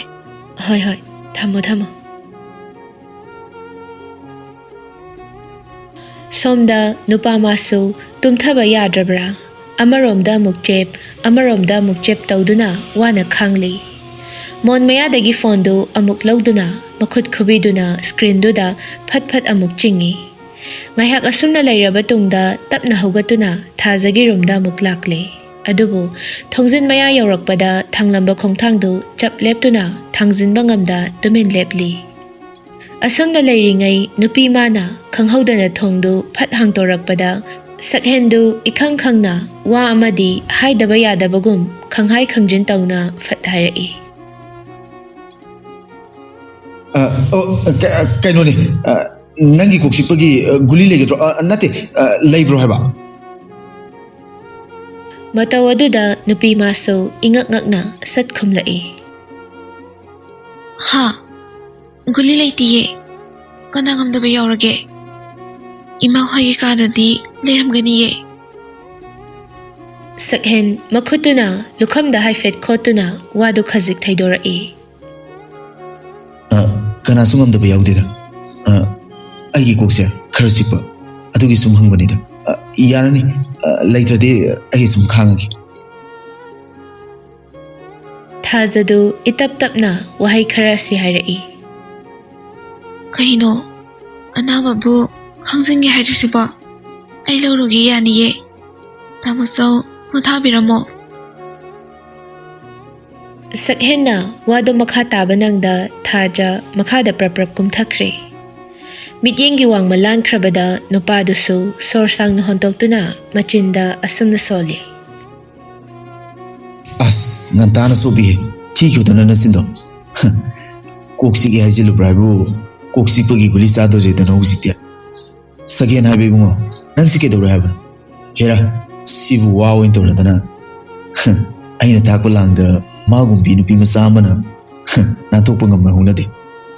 ꯍꯣꯏ, ꯍꯣꯏ꯫ ꯊꯝꯃꯣ, ꯊꯝꯃꯣ꯫ ꯁꯣꯝꯗ ꯅꯨꯄꯥ ꯃꯥꯁꯨ ꯇꯨꯝꯊꯕ ꯌꯥꯗ꯭ꯔꯕ꯭ꯔꯥ? ꯑꯃꯔꯣꯝꯗ ꯑꯃꯨꯛ ꯆꯦꯞ, ꯑꯃꯔꯣꯝꯗ ꯑꯃꯨꯛ ꯆꯦꯞ ꯇꯧꯗꯨꯅ ꯋꯥꯅ ꯈꯥꯡꯂꯤ꯫ ꯃꯣꯟ ꯃꯌꯥꯗꯒꯤ ꯐꯣꯟꯗꯨ ꯑꯃꯨꯛ ꯂꯧꯗꯨꯅ ꯃꯈꯨꯠ ꯈꯨꯕꯤꯗꯨꯅ ꯁ꯭ꯀ꯭ꯔꯤꯟꯗꯨꯗ ꯐꯠ ꯐꯠ ꯑꯃꯨꯛ ꯆꯤꯡꯏ꯫ ꯉꯥꯏꯍꯥꯛ ꯑꯁꯨꯝꯅ ꯂꯩꯔꯕ ꯇꯨꯡꯗ ꯇꯞꯅ ꯍꯧꯒꯠꯇꯨꯅ ꯊꯥꯖꯒꯤ ꯔꯨꯝꯗ ꯑꯃꯨꯛ ꯂꯥꯛꯂꯦ꯫ ꯑꯗꯨꯕꯨ ꯊꯣꯡꯖꯤꯟ ꯃꯌꯥ ꯌꯧꯔꯛꯄꯗ ꯊꯥꯡꯂꯝꯕ ꯈꯣꯡꯊꯥꯡꯗꯨ ꯆꯞ ꯂꯦꯞꯇꯨꯅ ꯊꯥꯡꯖꯤꯟꯕ ꯉꯝꯗ ꯇꯨꯃꯤꯟ ꯂꯦꯞꯂꯤ꯫ ꯑꯁꯨꯝꯅ ꯂꯩꯔꯤꯉꯩ ꯅꯨꯄꯤ ꯃꯥꯅ ꯈꯪꯍꯧꯗꯅ ꯊꯣꯡꯗꯨ ꯐꯠ ꯍꯥꯡꯗꯣꯔꯛꯄꯗ ꯁꯛꯍꯦꯟꯗꯨ ꯏꯈꯪ ꯈꯪꯅ ꯋꯥ ꯑꯃꯗꯤ ꯍꯥꯏꯗꯕ ꯌꯥꯗꯕꯒꯨꯝ ꯈꯪꯍꯥꯏ ꯈꯪꯖꯤꯟ ꯇꯧꯅ ꯐꯠ ꯍꯥꯏꯔꯛꯏ꯫ ꯑ, ꯑꯣ, ꯀ-, ꯀꯩꯅꯣꯅꯦ, ꯑ, ꯅꯪꯒꯤ ꯀꯣꯛ ꯆꯤꯛꯄꯒꯤ, ꯑ, ꯒꯨꯂꯤ ꯂꯩꯒꯗ꯭ꯔꯣ? ꯑ, ꯅꯠꯇꯦ, ꯑ, ꯂꯩꯕ꯭ꯔꯣ ꯍꯥꯏꯕ? ꯃꯇꯧ ꯑꯗꯨꯗ ꯅꯨꯄꯤ ꯃꯥꯁꯨ ꯏꯉꯛ ꯉꯛꯅ ꯁꯠ ꯈꯨꯝꯂꯛꯏ꯫ ꯍꯥ, ꯒꯨꯂꯤ ꯂꯩꯇꯤꯌꯦ꯫ ꯀꯅꯥ ꯉꯝꯗꯕ ꯌꯥꯎꯔꯒꯦ? ꯏꯃꯥ ꯍꯣꯏꯒꯤ ꯀꯥꯗꯗꯤ ꯂꯩꯔꯝꯒꯅꯤꯌꯦ꯫ ꯁꯛꯍꯦꯟ ꯃꯈꯨꯠꯇꯨꯅ ꯂꯨꯈꯝꯗ ꯍꯥꯏꯐꯦꯠ ꯈꯣꯠꯇꯨꯅ ꯋꯥꯗꯨ ꯈꯖꯤꯛ ꯊꯩꯗꯣꯔꯛꯏ꯫ ꯑ, ꯀꯅꯥꯁꯨ ꯉꯝꯗꯕ ꯌꯥꯎꯗꯦꯗ꯫ ꯑ, ꯑꯩꯒꯤ ꯀꯣꯛꯁꯦ ꯈꯔ ꯆꯤꯛꯄ, ꯑꯗꯨꯒꯤ ꯁꯨꯝ ꯍꯪꯕꯅꯤꯗ꯫ ꯑ, ꯌꯥꯔꯅꯤ꯫ ꯑ, ꯂꯩꯇ꯭ꯔꯗꯤ ꯑꯩ ꯁꯨꯝ ꯈꯥꯡꯉꯒꯦ꯫ ꯊꯥꯖꯗꯨ ꯏꯇꯞ ꯇꯞꯅ ꯋꯥꯍꯩ ꯈꯔ ꯑꯁꯤ ꯍꯥꯏꯔꯛꯏ꯫ ꯀꯩꯅꯣ? ꯑꯅꯥꯕꯕꯨ ꯈꯪꯖꯤꯟꯒꯦ ꯍꯥꯏꯔꯤꯁꯤꯕꯣ? ꯑꯩ ꯂꯧꯔꯨꯒꯦ, ꯌꯥꯅꯤꯌꯦ꯫ ꯇꯥꯃꯣꯆꯧ, ꯄꯣꯊꯥꯕꯤꯔꯝꯃꯣ꯫ ꯁꯛꯍꯦꯟꯅ ꯋꯥꯗꯨ ꯃꯈꯥ ꯇꯥꯕ ꯅꯪꯗ ꯊꯥꯖ ꯃꯈꯥꯗ ꯄ꯭ꯔꯞ ꯄ꯭ꯔꯞ ꯀꯨꯝꯊꯈ꯭ꯔꯦ꯫ ꯃꯤꯠꯌꯦꯡꯒꯤ ꯋꯥꯡꯃ ꯂꯥꯟꯈ꯭ꯔꯕꯗ ꯅꯨꯄꯥꯗꯨꯁꯨ ꯁꯣꯔ ꯁꯥꯡꯅ ꯍꯣꯟꯇꯣꯛꯇꯨꯅ ꯃꯆꯤꯟꯗ ꯑꯁꯨꯝꯅ ꯁꯣꯜꯂꯤ꯫ ꯑꯁ, ꯉꯟꯇꯥꯅ ꯁꯣꯛꯄꯤꯍꯦ꯫ ꯊꯤꯈꯤꯕꯗꯅ ꯅꯆꯤꯟꯗꯣ꯫ ꯍ, ꯀꯣꯛ ꯆꯤꯛꯑꯦ ꯍꯥꯏꯖꯤꯜꯂꯨꯕ꯭ꯔꯥ ꯍꯥꯏꯕꯨ, ꯀꯣꯛ ꯆꯤꯛꯄꯒꯤ ꯒꯨꯂꯤ ꯆꯥꯗꯣꯔꯦꯗꯅ ꯍꯧꯖꯤꯛꯇꯤ꯫ ꯁꯛꯍꯦꯟ ꯍꯥꯏꯕ ꯏꯕꯨꯡꯉꯣ, ꯅꯪꯁꯤ ꯀꯩꯗꯧꯔꯦ ꯍꯥꯏꯕꯅꯣ? ꯍꯦꯔꯥ, ꯁꯤꯕꯨ ꯋꯥ ꯑꯣꯏꯅ ꯇꯧꯔꯗꯅ꯫ ꯍ, ꯑꯩꯅ ꯊꯥꯛꯄ ꯂꯥꯡꯗ ꯃꯥꯒꯨꯝꯕꯤ ꯅꯨꯄꯤ ꯃꯆꯥ ꯑꯃꯅ, ꯍ, ꯅꯥꯟꯊꯣꯛꯄ ꯉꯝꯕ ꯍꯧꯅꯗꯦ꯫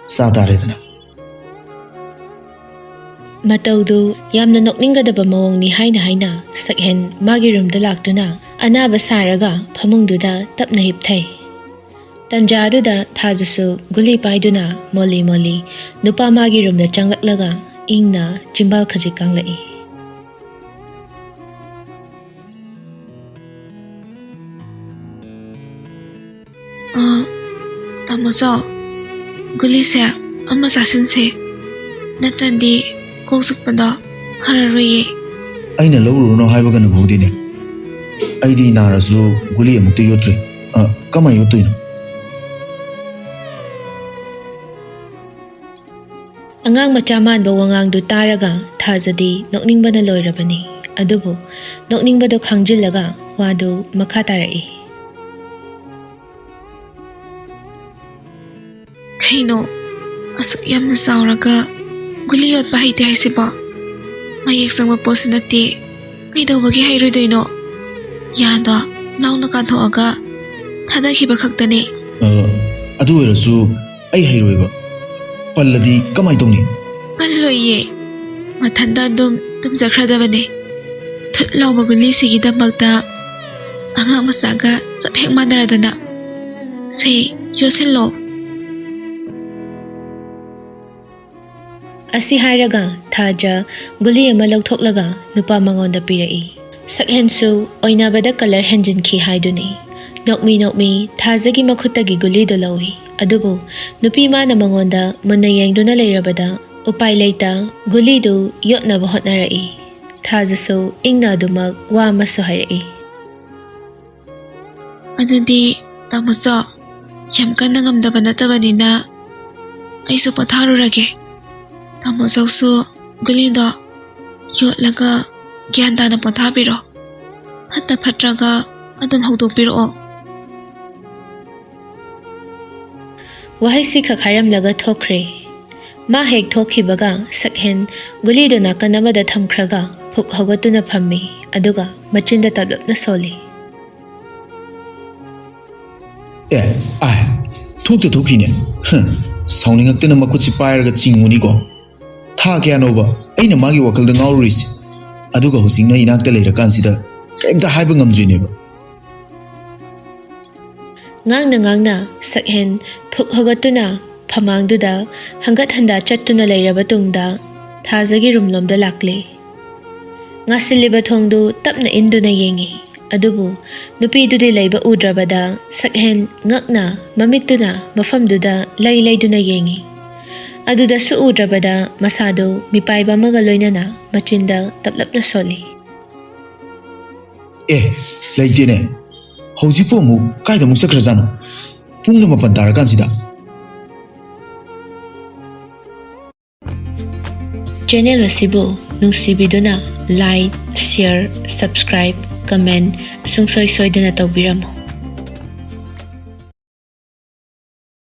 ꯆꯥ ꯇꯥꯔꯦꯗꯅ꯫ ꯃꯇꯧꯗꯨ ꯌꯥꯝꯅ ꯅꯣꯛꯅꯤꯡꯒꯗꯕ ꯃꯑꯣꯡꯅꯤ ꯍꯥꯏꯅ ꯍꯥꯏꯅ ꯁꯛꯍꯦꯟ ꯃꯥꯒꯤ ꯔꯨꯝꯗ ꯂꯥꯛꯇꯨꯅ ꯑꯅꯥꯕ ꯁꯥꯔꯒ ꯐꯃꯨꯡꯗꯨꯗ ꯇꯞꯅ ꯍꯤꯞꯊꯩ꯫ ꯇꯟꯖꯥꯗꯨꯗ ꯊꯥꯖꯁꯨ ꯒꯨꯂꯤ ꯄꯥꯏꯗꯨꯅ ꯃꯣꯜꯂꯤ ꯃꯣꯜꯂꯤ ꯅꯨꯄꯥ ꯃꯥꯒꯤ ꯔꯨꯝꯗ ꯆꯪꯂꯛꯂꯒ ꯏꯪꯅ ꯆꯤꯝꯕꯥꯜ ꯈꯖꯤꯛ ꯀꯥꯡꯂꯛꯏ꯫ ꯑ, ꯇꯥꯃꯣꯆꯧ, ꯒꯨꯂꯤꯁꯦ ꯑꯃ ꯆꯥꯁꯤꯟꯁꯦ, ꯅꯠꯇ꯭ꯔꯗꯤ ꯀꯣꯛ ꯆꯤꯛꯄꯗꯣ ꯐꯔꯔꯣꯏꯌꯦ꯫ ꯑꯩꯅ ꯂꯧꯔꯨꯔꯅꯨ ꯍꯥꯏꯕꯒ ꯅꯪꯍꯧꯗꯦꯅꯦ꯫ ꯑꯩꯗꯤ ꯅꯥꯔꯁꯨ ꯒꯨꯂꯤ ꯑꯃꯨꯛꯇ ꯌꯣꯠꯇ꯭ꯔꯤ꯫ ꯑ, ꯀꯃꯥꯏ ꯌꯣꯠꯇꯣꯏꯅꯣ? ꯑꯉꯥꯡ ꯃꯆꯥ ꯃꯥꯟꯕ ꯋꯥꯉꯥꯡꯗꯨ ꯇꯥꯔꯒ ꯊꯥꯖꯗꯤ ꯅꯣꯛꯅꯤꯡꯕꯅ ꯂꯣꯏꯔꯕꯅꯤ꯫ ꯑꯗꯨꯕꯨ ꯅꯣꯛꯅꯤꯡꯕꯗꯨ ꯈꯥꯡꯖꯤꯜꯂꯒ ꯋꯥꯗꯨ ꯃꯈꯥ ꯇꯥꯔꯛꯏ꯫ ꯀꯩꯅꯣ, ꯑꯁꯨꯛ ꯌꯥꯝꯅ ꯆꯥꯎꯔꯒ ꯒꯨꯂꯤ ꯌꯣꯠꯄ ꯍꯩꯇꯦ ꯍꯥꯏꯁꯤꯕꯣ? ꯃꯌꯦꯛ ꯆꯪꯕ ꯄꯣꯠꯁꯨ ꯅꯠꯇꯦ, ꯀꯩꯗꯧꯕꯒꯤ ꯍꯩꯔꯣꯏꯗꯣꯏꯅꯣ? ꯌꯥꯗꯣ ꯂꯥꯎꯅ ꯀꯥꯟꯊꯣꯛꯑꯒ ꯊꯥꯗꯈꯤꯕ ꯈꯛꯇꯅꯦ꯫ ꯑ, ꯑꯗꯨ ꯑꯣꯏꯔꯁꯨ ꯑꯩ ꯍꯩꯔꯣꯏꯕ꯫ ꯄꯜꯂꯗꯤ ꯀꯃꯥꯏ ꯇꯧꯅꯤ? ꯄꯜꯂꯣꯏꯌꯦ, ꯃꯊꯟꯇ ꯑꯗꯨꯝ ꯇꯨꯝꯖꯈ꯭ꯔꯗꯕꯅꯦ꯫ ꯊꯨꯠ ꯂꯥꯎꯕ ꯒꯨꯂꯤꯁꯤꯒꯤꯗꯃꯛꯇ ꯑꯉꯥꯡ ꯃꯆꯥꯒ ꯆꯞ ꯍꯦꯛ ꯃꯥꯟꯅꯔꯗꯅ꯫ ꯁꯦ, ꯌꯣꯠꯁꯤꯜꯂꯣ꯫ ꯑꯁꯤ ꯍꯥꯏꯔꯒ ꯊꯥꯖ ꯒꯨꯂꯤ ꯑꯃ ꯂꯧꯊꯣꯛꯂꯒ ꯅꯨꯄꯥ ꯃꯉꯣꯟꯗ ꯄꯤꯔꯛꯏ꯫ ꯁꯛꯍꯦꯟꯁꯨ ꯑꯣꯏꯅꯕꯗ ꯀꯂꯔ ꯍꯦꯟꯖꯤꯟꯈꯤ ꯍꯥꯏꯗꯨꯅꯤ꯫ ꯅꯣꯛꯃꯤ ꯅꯣꯛꯃꯤ ꯊꯥꯖꯒꯤ ꯃꯈꯨꯠꯇꯒꯤ ꯒꯨꯂꯤꯗꯨ ꯂꯧꯏ꯫ ꯑꯗꯨꯕꯨ ꯅꯨꯄꯤ ꯃꯥꯅ ꯃꯉꯣꯟꯗ ꯃꯨꯟꯅ ꯌꯦꯡꯗꯨꯅ ꯂꯩꯔꯕꯗ ꯎꯄꯥꯏ ꯂꯩꯇ ꯒꯨꯂꯤꯗꯨ ꯌꯣꯠꯅꯕ ꯍꯣꯠꯅꯔꯛꯏ꯫ ꯊꯥꯖꯁꯨ ꯏꯪꯅ ꯑꯗꯨꯃꯛ ꯋꯥ ꯑꯃꯁꯨ ꯍꯥꯏꯔꯛꯏ꯫ ꯑꯗꯨꯗꯤ ꯇꯥꯃꯣꯆꯧ, ꯌꯥꯝ ꯀꯟꯅ ꯉꯝꯗꯕ ꯅꯠꯇꯕꯅꯤꯅ ꯑꯩꯁꯨ ꯄꯣꯊꯥꯔꯨꯔꯒꯦ꯫ ꯇꯥꯃꯣꯆꯧꯁꯨ ꯒꯨꯂꯤꯗꯣ ꯌꯣꯠꯂꯒ ꯒ꯭ꯌꯥꯟ ꯇꯥꯅ ꯄꯣꯊꯥꯕꯤꯔꯣ꯫ ꯐꯠꯇ ꯐꯠꯇ꯭ꯔꯒ ꯑꯗꯨꯝ ꯍꯧꯗꯣꯛꯄꯤꯔꯛꯑꯣ꯫ ꯋꯥꯍꯩꯁꯤ ꯈꯛ ꯍꯥꯏꯔꯝꯂꯒ ꯊꯣꯛꯈ꯭ꯔꯦ꯫ ꯃꯥ ꯍꯦꯛ ꯊꯣꯛꯈꯤꯕꯒ ꯁꯛꯍꯦꯟ ꯒꯨꯂꯤꯗꯨ ꯅꯥꯀꯟ ꯑꯃꯗ ꯊꯝꯈ꯭ꯔꯒ ꯐꯨꯛ ꯍꯧꯒꯠꯇꯨꯅ ꯐꯝꯃꯤ, ꯑꯗꯨꯒ ꯃꯆꯤꯟꯗ ꯇꯞꯂꯞꯅ ꯁꯣꯜꯂꯤ꯫ "ꯑꯦ, ꯑꯥꯏ, ꯊꯣꯛꯇ ꯊꯣꯛꯈꯤꯅꯦ꯫ ꯍꯝ, ꯁꯥꯎꯅꯤꯡꯉꯛꯇꯅ ꯃꯈꯨꯠꯁꯤ ꯄꯥꯏꯔꯒ ꯆꯤꯡꯉꯨꯅꯤꯀꯣ꯫ ꯊꯥ ꯀꯌꯥꯅꯣꯕ ꯑꯩꯅ ꯃꯥꯒꯤ ꯋꯥꯈꯜꯗ ꯉꯥꯎꯔꯨꯔꯤꯁꯦ? ꯑꯗꯨꯒ ꯍꯧꯖꯤꯛꯅ ꯏꯅꯥꯛꯇ ꯂꯩꯔꯀꯥꯟꯁꯤꯗ ꯀꯔꯤꯝꯇ ꯍꯥꯏꯕ ꯉꯝꯗ꯭ꯔꯤꯅꯦꯕ꯫" ꯉꯥꯡꯅ ꯉꯥꯡꯅ ꯁꯛꯍꯦꯟ ꯐꯨꯛ ꯍꯧꯒꯠꯇꯨꯅ ꯐꯃꯥꯡꯗꯨꯗ ꯍꯪꯒꯠ ꯍꯟꯗ ꯆꯠꯇꯨꯅ ꯂꯩꯔꯕ ꯇꯨꯡꯗ ꯊꯥꯖꯒꯤ ꯔꯨꯝꯂꯣꯝꯗ ꯂꯥꯛꯂꯦ꯫ ꯉꯥꯁꯤꯜꯂꯤꯕ ꯊꯣꯡꯗꯨ ꯇꯞꯅ ꯏꯟꯗꯨꯅ ꯌꯦꯡꯉꯤ꯫ ꯑꯗꯨꯕꯨ ꯅꯨꯄꯤꯗꯨꯗꯤ ꯂꯩꯕ ꯎꯗ꯭ꯔꯕꯗ ꯁꯛꯍꯦꯟ ꯉꯛꯅ ꯃꯃꯤꯠꯇꯨꯅ ꯃꯐꯝꯗꯨꯗ ꯂꯩ ꯂꯩꯗꯨꯅ ꯌꯦꯡꯉꯤ꯫ ꯑꯗꯨꯗꯁꯨ ꯎꯗ꯭ꯔꯕꯗ ꯃꯁꯥꯗꯨ ꯃꯤꯄꯥꯏꯕ ꯑꯃꯒ ꯂꯣꯏꯅꯅ ꯃꯆꯤꯟꯗ ꯇꯞꯂꯞꯅ ꯁꯣꯜꯂꯤ꯫ "ꯑꯦ, ꯂꯩꯇꯦꯅꯦ꯫ ꯍꯧꯖꯤꯛꯄꯨ ꯑꯃꯨꯛ ꯀꯥꯏꯗ ꯑꯃꯨꯛ ꯆꯠꯈ꯭ꯔꯖꯥꯠꯅꯣ? ꯄꯨꯡꯅ ꯃꯥꯄꯟ ꯇꯥꯔꯀꯥꯟꯁꯤꯗ?" ꯆꯦꯅꯦꯜ ꯑꯁꯤꯕꯨ ꯅꯨꯡꯁꯤꯕꯤꯗꯨꯅ like, share, subscribe, comment ꯁꯨꯡꯁꯣꯏ ꯁꯣꯏꯗꯅ ꯇꯧꯕꯤꯔꯝꯃꯨ꯫